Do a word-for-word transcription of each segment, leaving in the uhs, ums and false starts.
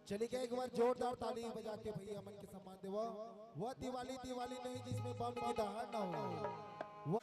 चलिए क्या एक बार जोरदार ताली बजा के भैया मन के सम्मान देवा। वह दिवाली, दिवाली नहीं जिसमें बम की दहाड़ ना हो। वह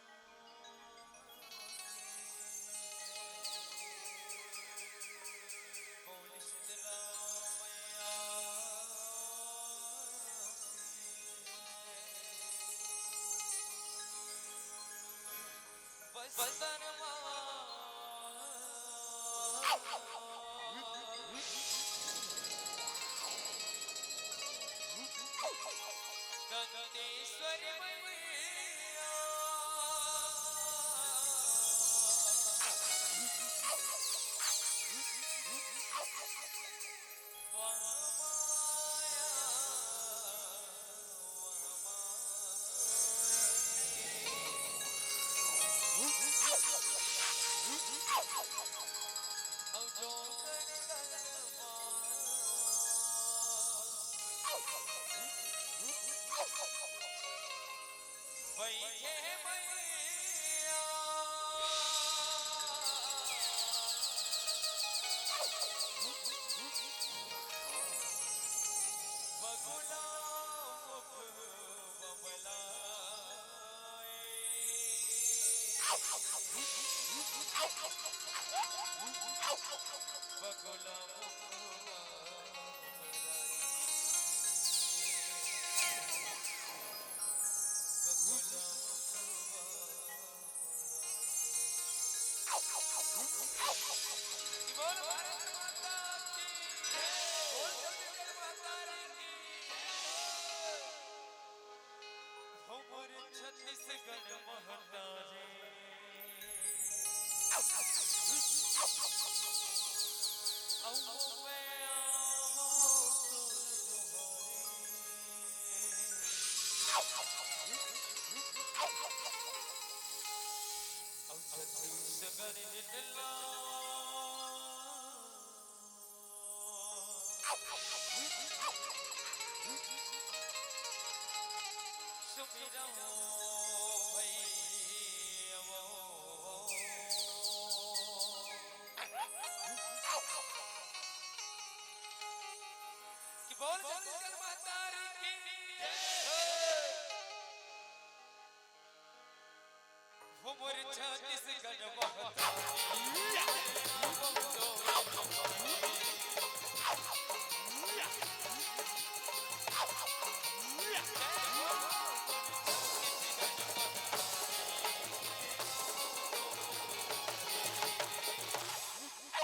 हमर छत्तीसगढ़ महतारी। कि बोल छत्तीसगढ़ महतारी की। वो मोर छत्तीसगढ़ महतारी।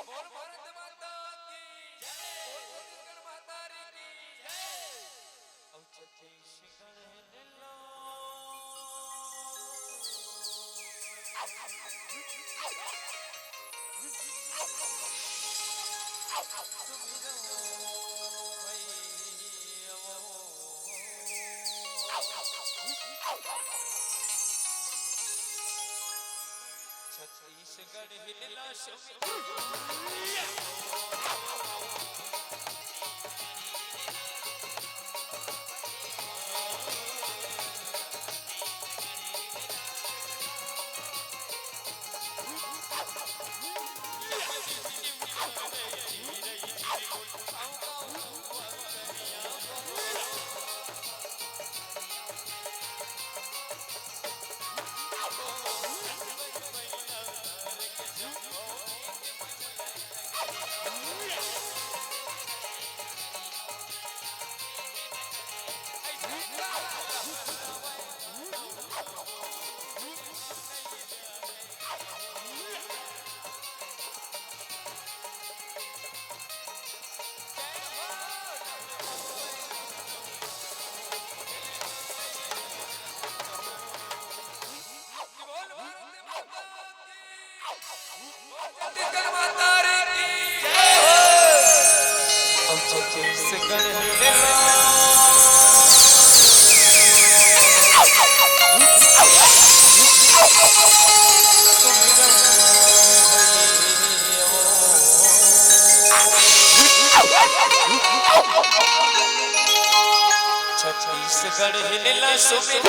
बोल भारत माता की। बोल छत्तीसगढ़ महतारी की। अउ छत्तीसगढ़ छत्तीसगढ़ हिलला सुमित। छत्तीसगढ़ हिलला सुमित।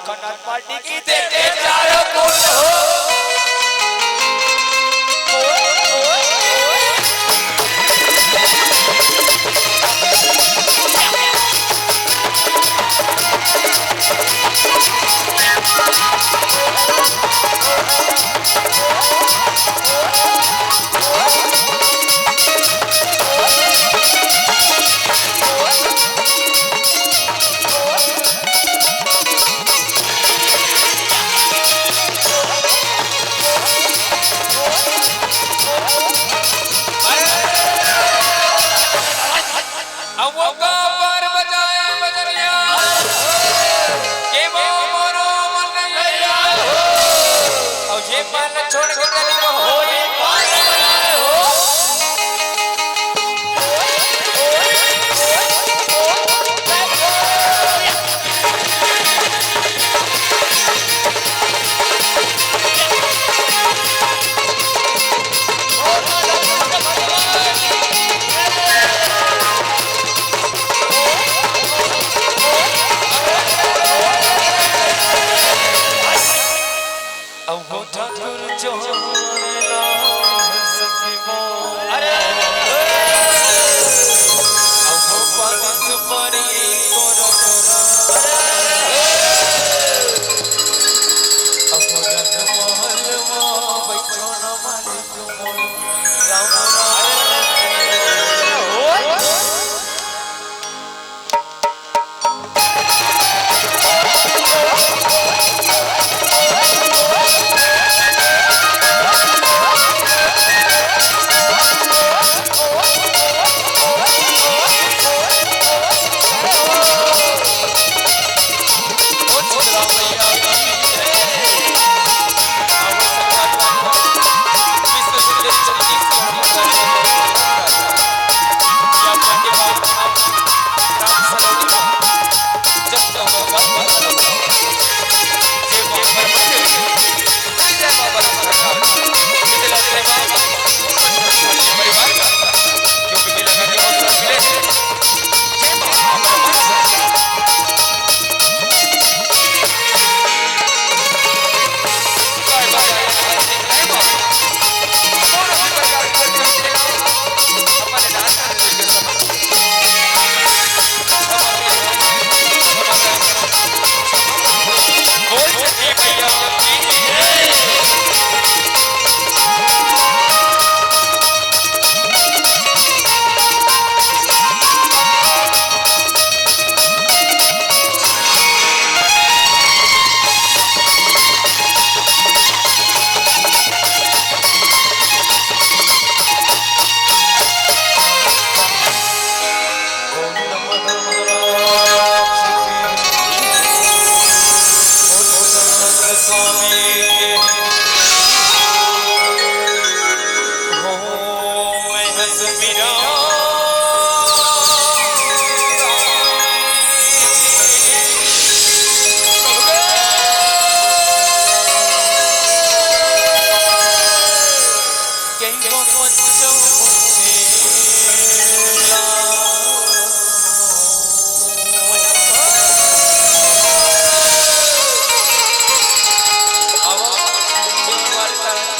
कनक पार्टी की देखे चारों कोण हो। अब वो का पार बजाए बजरिया, के वो मोरो मन नैया हो। और ये पार छोड़ के चली वो होई पार बजाए हो। अब वो ठाकुर जो हमारे लाल सखी मोर। अरे! अब वो पान सुपारी तोरा तोरा। अब वो रंग महल मा बैठो ना मालिक मोर। राम राम।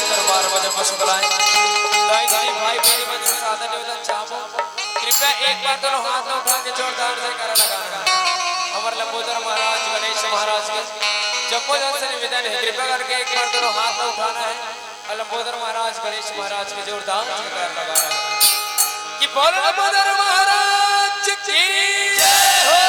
दरबार बजन पशु कलाएं। दाई श्री भाई बहन मन से सादर निवेदन चाहबो, कृपया एक बार दोनों हाथ ला उठा के जोरदार जयकारा लगाना। हमर लंबोदर महाराज, गणेश महाराज के जम्मो जन से निवेदन है, कृपया करके एक बार दोनों हाथ ला उठाना है। लंबोदर महाराज, गणेश महाराज के जोरदार जयकार लगा रहे हैं कि बोलो लंबोदर महाराज की जय हो।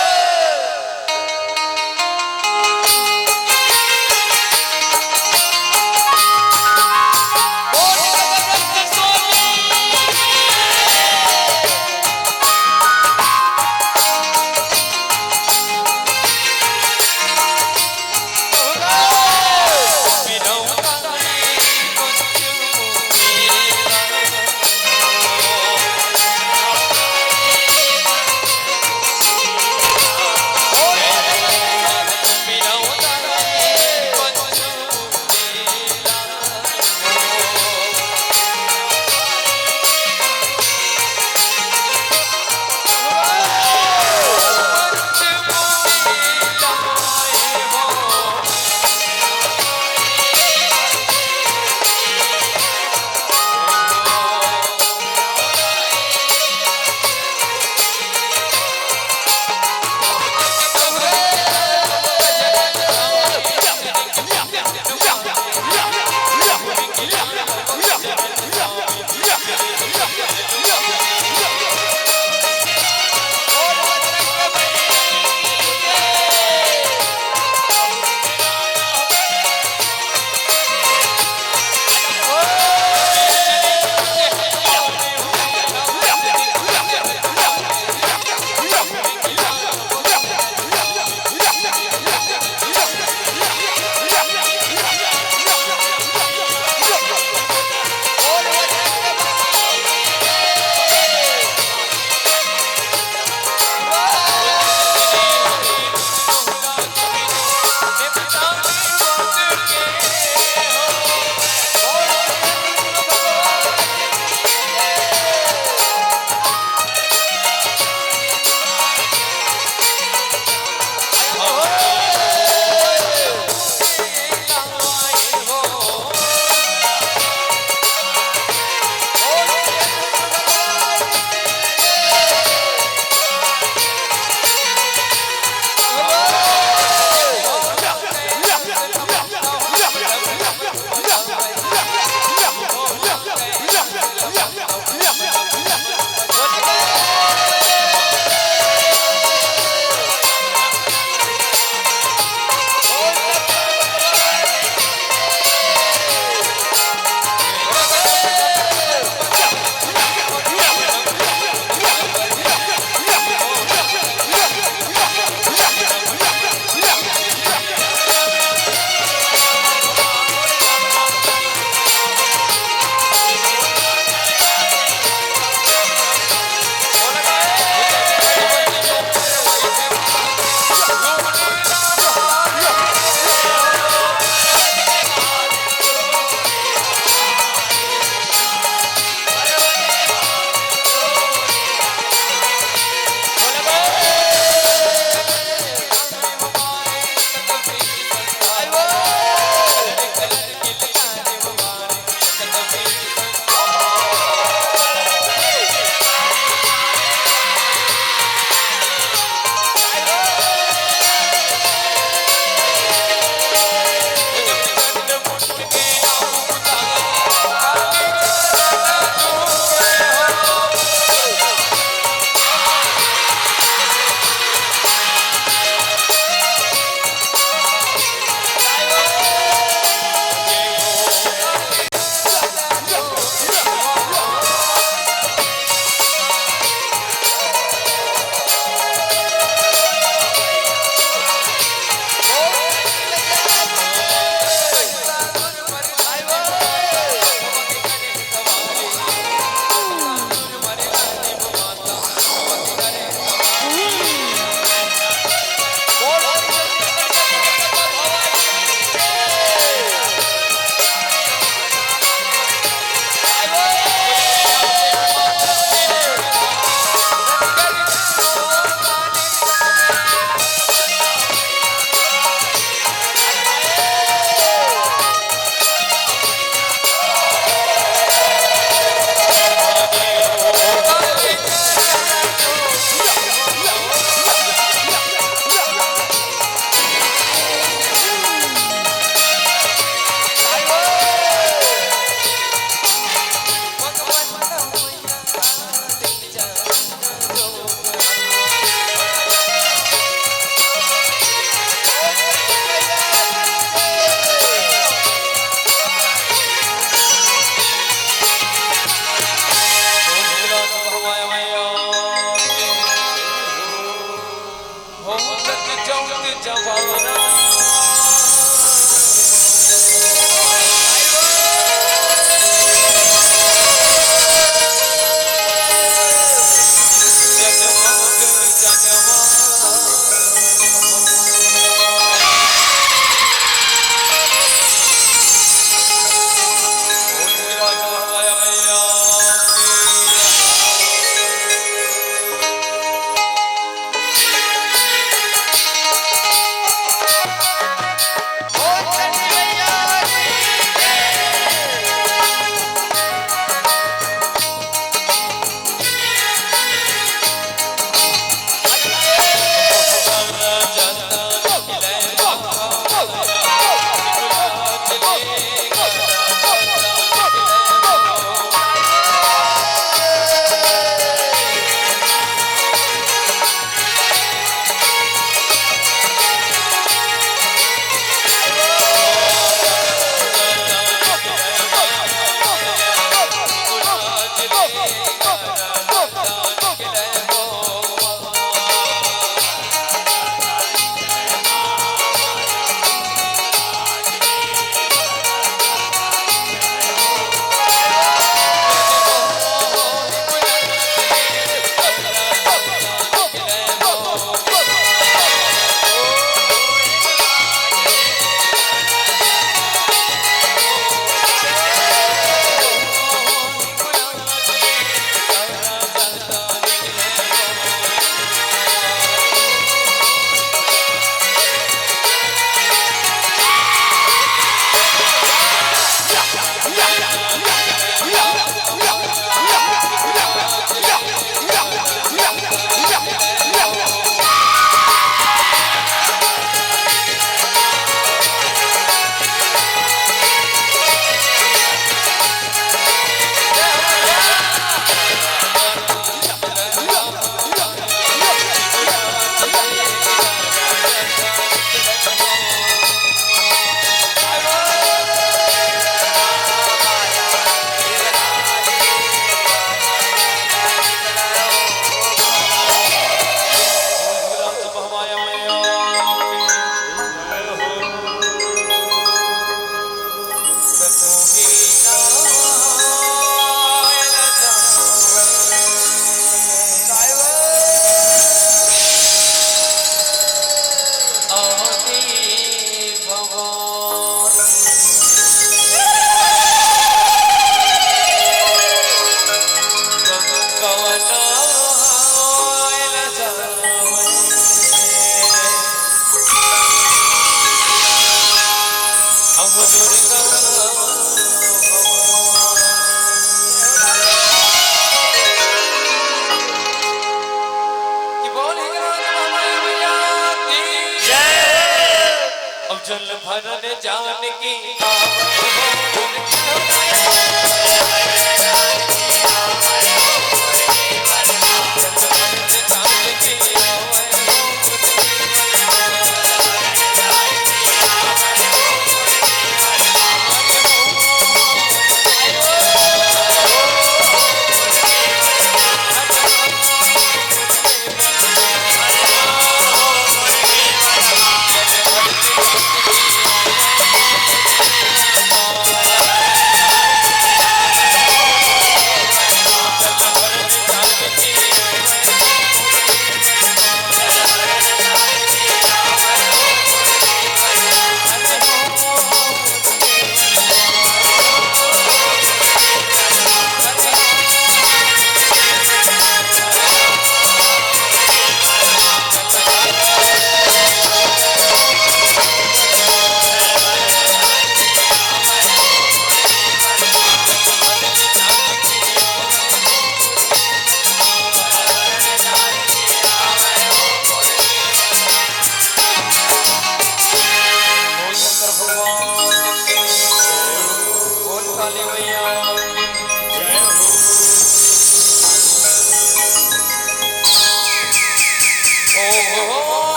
अब जल भरन जान की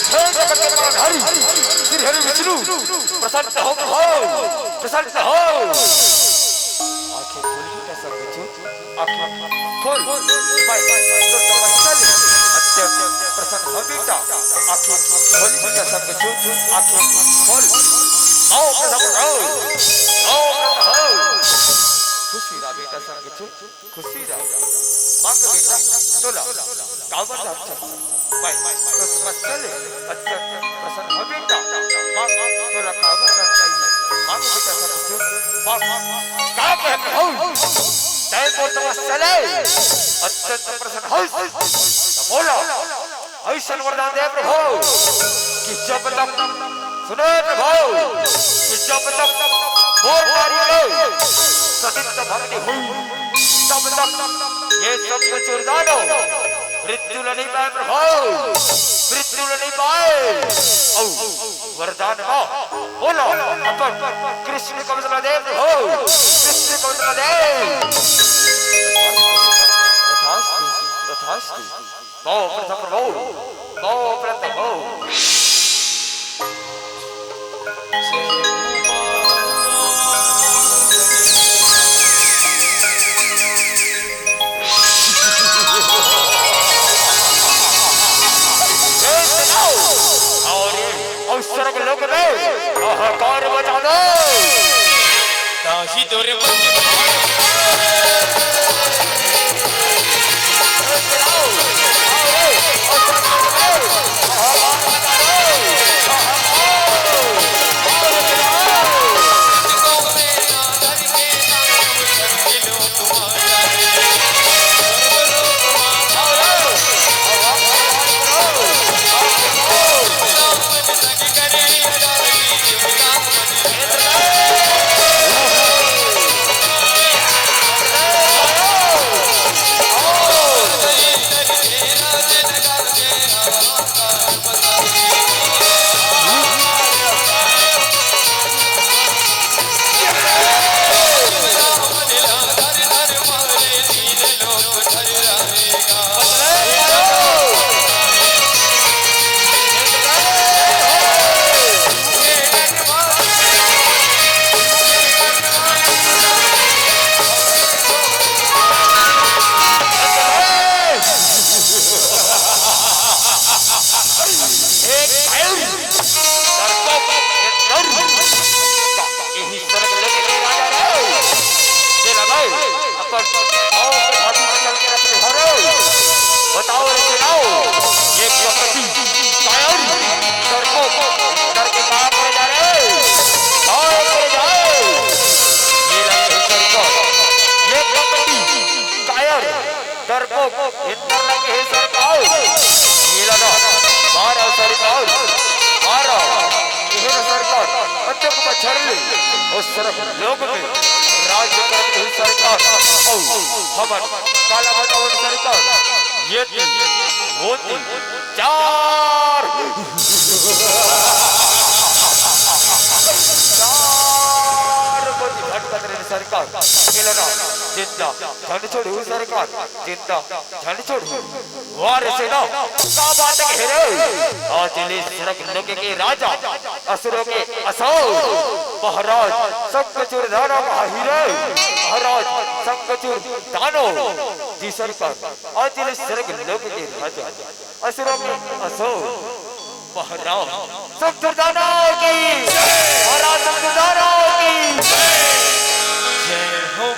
हे जगत के पालनहारी श्री हरि विष्णु, प्रसन्न हो प्रभु, प्रसन्न हो। आंखें खोल बेटा सब बच्चों, आंखें खोल। भाई, तो तपस्या ले। अच्छा, प्रसन्न हो बेटा, आंखें खोल बेटा सब बच्चों, आंखें खोल। आओ प्रसन्न हो, आओ प्रसन्न हो। खुशी रहा बेटा सब बच्चों। खुशी रहा। मांग बेटा, तोला काबर दान चाहिए? भाई, तो तपस्या ले। अच्छा, प्रसन्न हो बेटा। मांग, तोला काबर दान चाहिए? मांग बेटा, सब कुछ। मांग, का कहत हूँ? तै मोर तपस्या ले। अत्यंत प्रसन्न हो। तो बोलो। अइसन वरदान दे प्रभु कि जब तक, सुनो प्रभु, कि जब तक मोर नारी के सतीत्व भंग नइ होही, तब तक ये सब के चूरदान हो, मृत्यु ल नइ पाय प्रभु, मृत्यु ल नइ पाय। अउ वरदान मा बोलो अपन कृष्ण कवच ला दे प्रभु, कृष्ण कवच ला दे। तथास्तु, तथास्तु। भव प्रथम भव, भव प्रथम भव। और, और स्वर्ग लोक में हाहाकार मचा दो। ताही तोरे इंद्र लगे हे सरकार, नीला ना, बारह सरकार, बारह, यह ना सरकार, अचक मच्छर ले, उस सरक लोक में, राज करत हे सरकार, औ, हमर काला भगवान सरकार, ये ती, वो ती, चार, चार वो ती भटकत रहे सरकार, मिलना, जिंदा, झंड छोड़ू सरकार, जिंदा, झंड छोड़ू। वार सेना, का बात कहे रे? आज ले सरक लोक के राजा, असुरों के असुर, महाराज, शंखचूड़ दानव का हीरे, महाराज, शंखचूड़ दानव, जी सरकार, आज ले सरक लोक के राजा, असुरों के असुर, महाराज, शंखचूड़ दानव की, महाराज, शंखचूड़ दानव की। जय हो।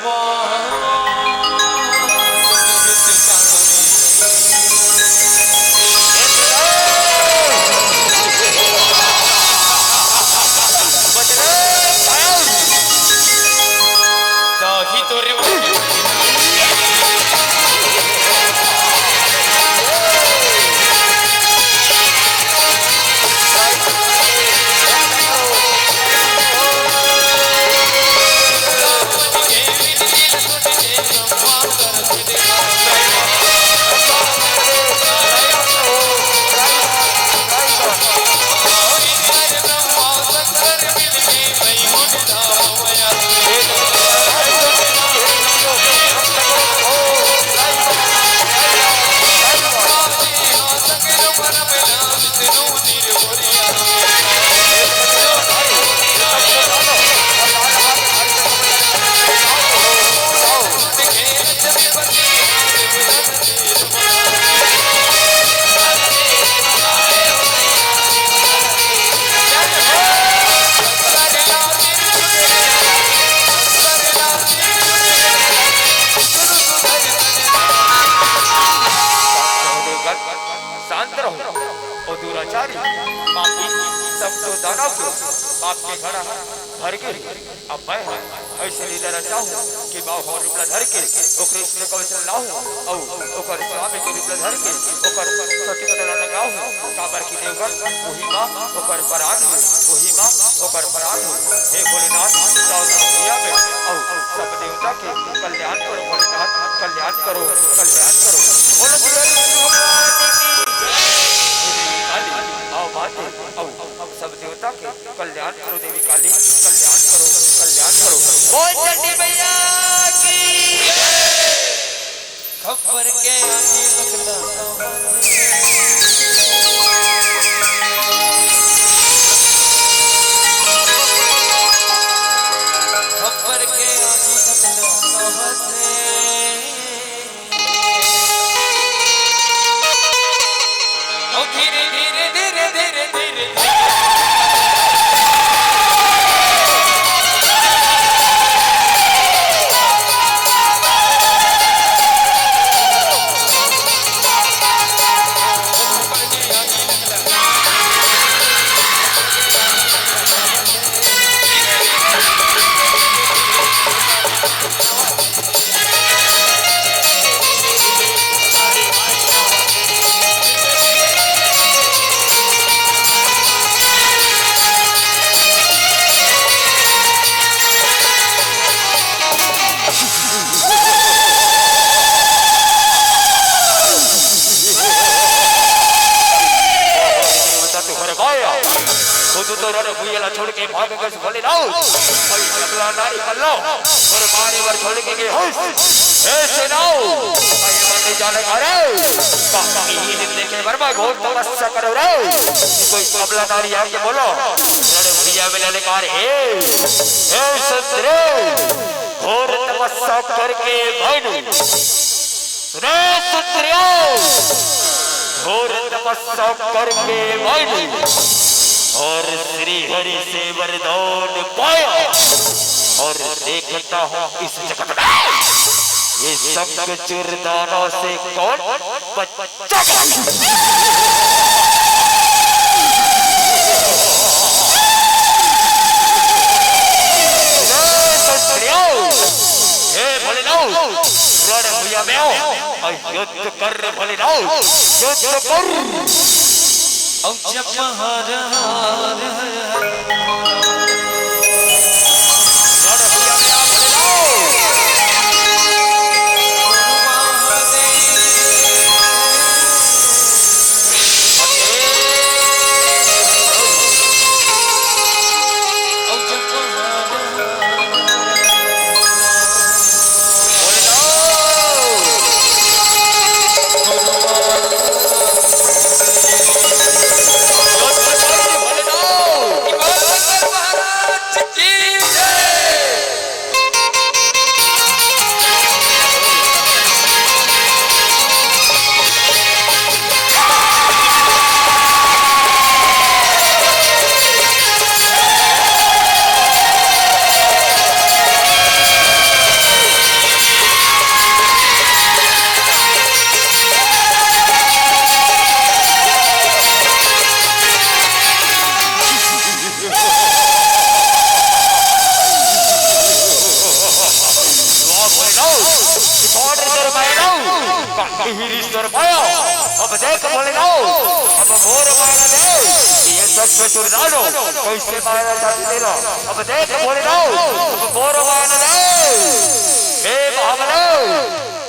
शांत रहो, ओ दुराचारी, पापी, सब तो दानव के पाप के घड़ा भर गे। अब मैं ऐसे लीला रचाहूँ कि बाहु रूप ला धर के ओकरे इसमें कवच ला लाहूँ, औ ओकर स्वामी के रूप ला धर के ओकर सती तला लगाहूँ। काबर कि देवगन वही माँ ओकर परान हे, वही माँ ओकर परान हे। हे भोलेनाथ, जाओ ना भैया में, औ सब देवता के कल्याण करो भोलेनाथ, कल्याण करो, कल्याण करो। बोलो दुर्गा भगवान की जय। हे देवी काली, आओ माते, औ हम सब देवता के कल्याण करो देवी काली, कल्याण करो, कल्याण करो। बोल चंडी मैया की। खप्पर के आँखी लगला। खप्पर के आँखी लगला। ओ धीरे धीरे धीरे धीरे धीरे धीरे। खुद तो रण भुइयां ला छोड़ के भाग गए भोलेनाथ। भाई अबला नारी मल्लो और बारी बार छोड़ के गए हंस। ऐसे नाओ। भाई मत जाने का रे। बाकी ही दिन देखे वर्मा घोर तपस्या करो रे। कोई अबला नारी आके बोलो। रण भुइयां में ललकार हे। हे सुंदरे। घोर तपस्या करके मैंने, सुने सुत्रियो, घोर तपस्या करके मैंने और श्री हरि से वरदान पाया और देखता हूँ इस जगत में ये शंखचूड़ दानव से कौन बच हे भोलेनाथ, रण भुइयां में आओ और युद्ध कर भोलेनाथ, युद्ध कर। और जब हर हर हर हर वाह भोलेनाथ, रिकॉर्ड रिजर्व पाया ना, कहीं रिजर्व पाया। अब देख भोलेनाथ, अब मोर माया दे, ये सब चतुर जानो, कैसे माया जाती तेरा। अब देख भोलेनाथ, अब मोर माया दे, हे महाबले,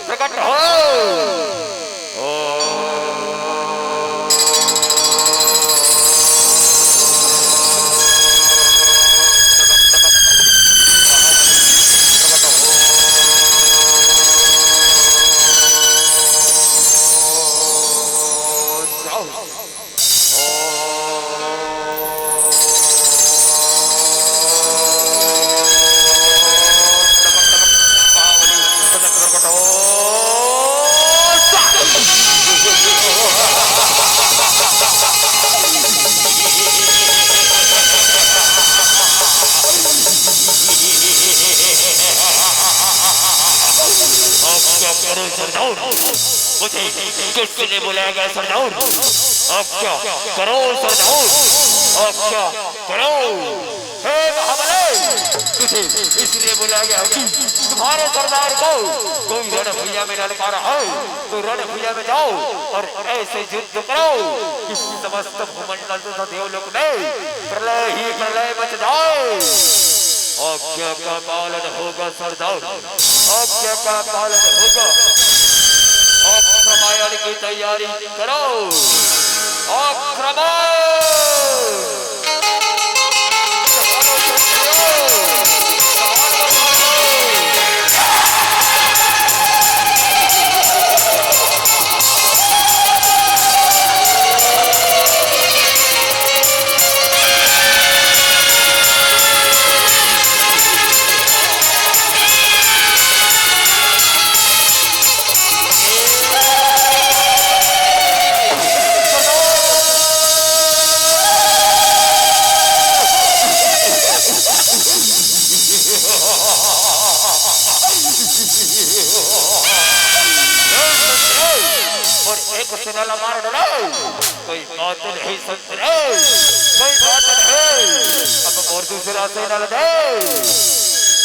प्रकट हो। अब क्या करो सरदार? मुझे किसने बुलाया गया सरदार? अब क्या करो सरदार? अब क्या करो? हे महाबले, तुझे इसलिए बुलाया गया है कि तुम्हारे सरदार को कोई रण भुइयां में ललकारा है, तो रण भुइयां में जाओ और ऐसे युद्ध करो कि समस्त भूमंडल तथा देवलोक में प्रलय ही प्रलय मच जाए। आज्ञा का पालन होगा सरदार, आज्ञा का पालन होगा। आक्रमण की तैयारी करो, आक्रमण। और एक सेना ला मार डालो। कोई बात नहीं संत रे, कोई बात नहीं। अब और दूसरा सेना ला दे।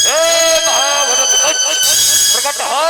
हे महाभरत प्रकट हो।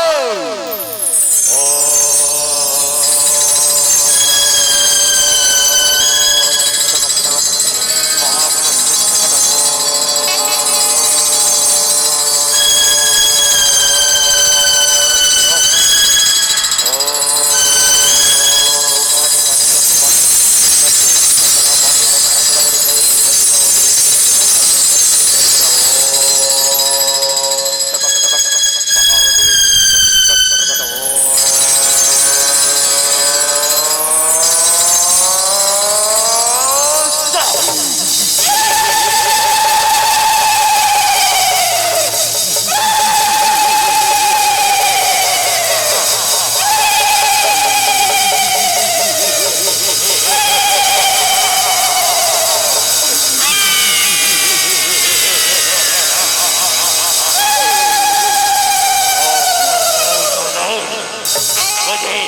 मुझे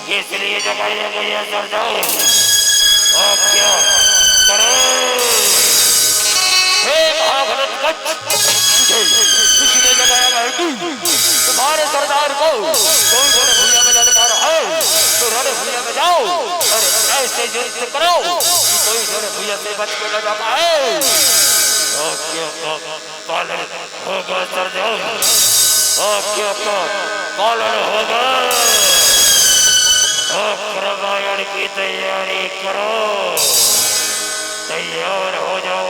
किस लिए जगाया गया सरदार? आज्ञा करो। हे महाभरत कच्छ, तुझे इसलिए जगाया गया है कि तुम्हारे सरदार को युद्ध करो कि कोई जन भुइयां से बच के न जा पाए। आज्ञा का पालन होगा सरदार, आज्ञा का पालन होगा। आक्रमण की तैयारी करो, तैयार हो जाओ।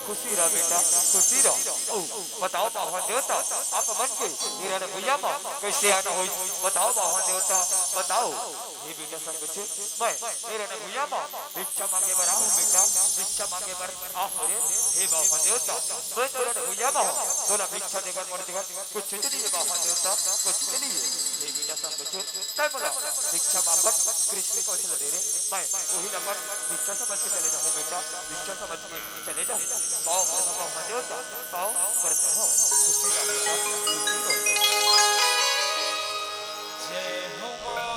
खुशी रह बेटा, खुशी रह। ओ, बताओ बाभन देवता, आप मन के ए रण भुइयां म कइसे आना होइस? बताओ बाभन देवता, बताओ। हे बेटा संगचू, मैं ए रण भुइयां म भिक्षा मांगे बर आहूं बेटा, भिक्षा मांगे बर आहूं रे। हे बाभन देवता, मैं तो रण भुइयां म हूं, तोला भिक्षा देकर मोर जगह कुछ नहीं हे बाभन देवता, कुछ नहीं हे। हे बेटा संगचू, तैं मोला भिक्षा मांगत कृष्ण कवच ल दे रे, मैं उही ल अपन भिक्षा समझ के चले जाहूं बेटा, भिक्षा समझ के चले जाहूं। पाँव पड़त हंव, पाँव पड़त हंव। खुशी रहो बेटा, खुशी रहो। जय हो माँ।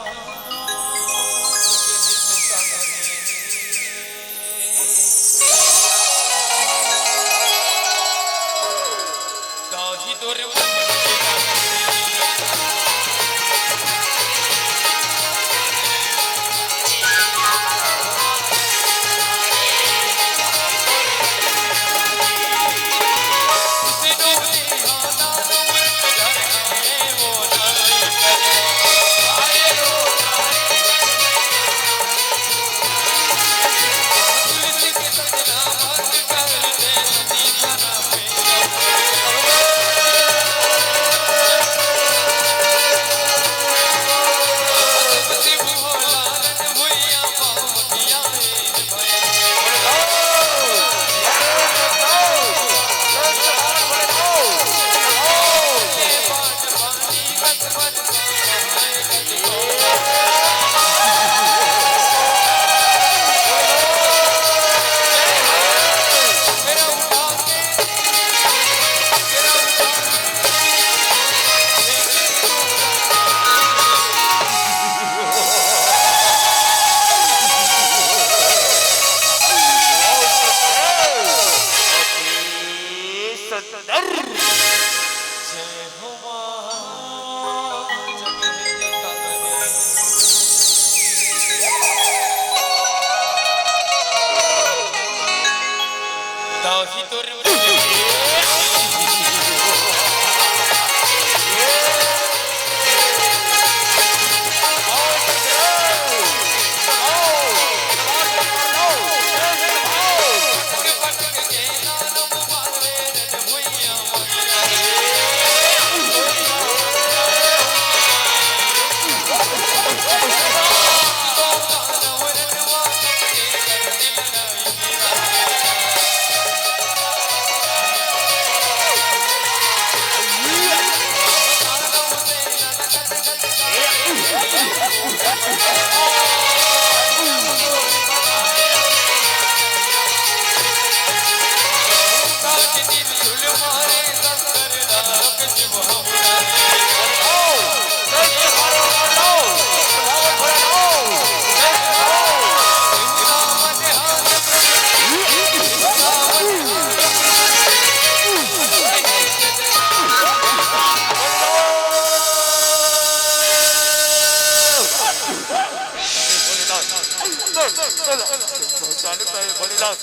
भोलेनाथ, भोलेनाथ, भोलेनाथ।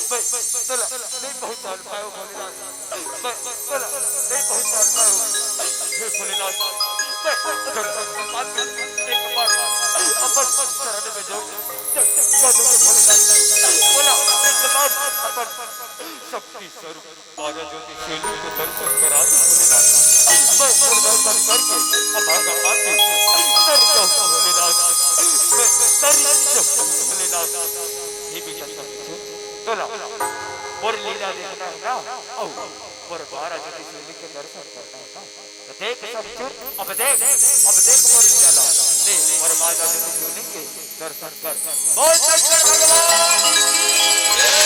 मैं, मैं तोला नहीं पहचान पायो भोलेनाथ। मैं तोला नहीं पहचान पायो। हे भोलेनाथ, मैं तोला नहीं पहचान पायो। एक बार अपन शरण में जाओ। जब, जब, जब भोलेनाथ, बोला, एक बार अपन शक्ति स्वरूप बारह ज्योतिर्लिंग के दर्शन करा दे भोलेनाथ। मैं दर्शन करके अभागा आके डर जाऊं भोलेनाथ। मैं डर जाऊं भोलेनाथ। हे बेटा सब तोला मोर लीला देखना है ना? आओ, मोर बारह ज्योतिर्लिंग के दर्शन करना है ना? तो देख सब चुप, अब देख, अब देख मोर लीला। ले, मोर बारह ज्योतिर्लिंग के दर्शन कर। बोल शंकर भगवान की जय।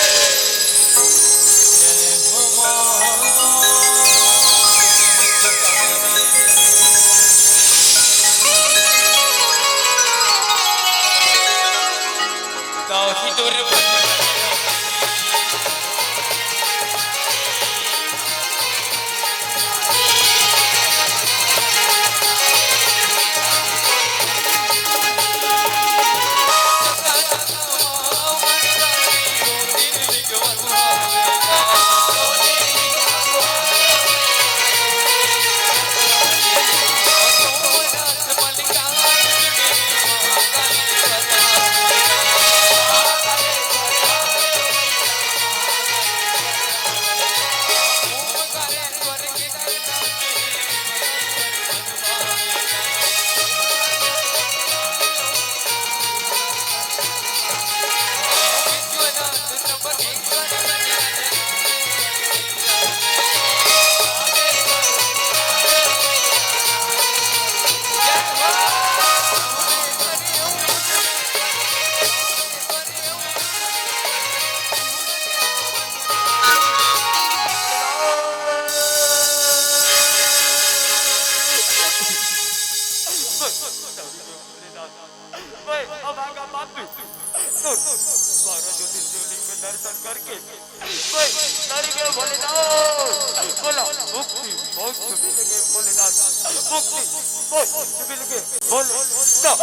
मैं अभागा पापी। बारह ज्योतिर्लिंग के दर्शन करके मैं डर गए भोलेनाथ। बोला, मुक्ति, मोक्ष मिल गए भोलेनाथ। मुक्ति, मोक्ष मिल गए भोलेनाथ।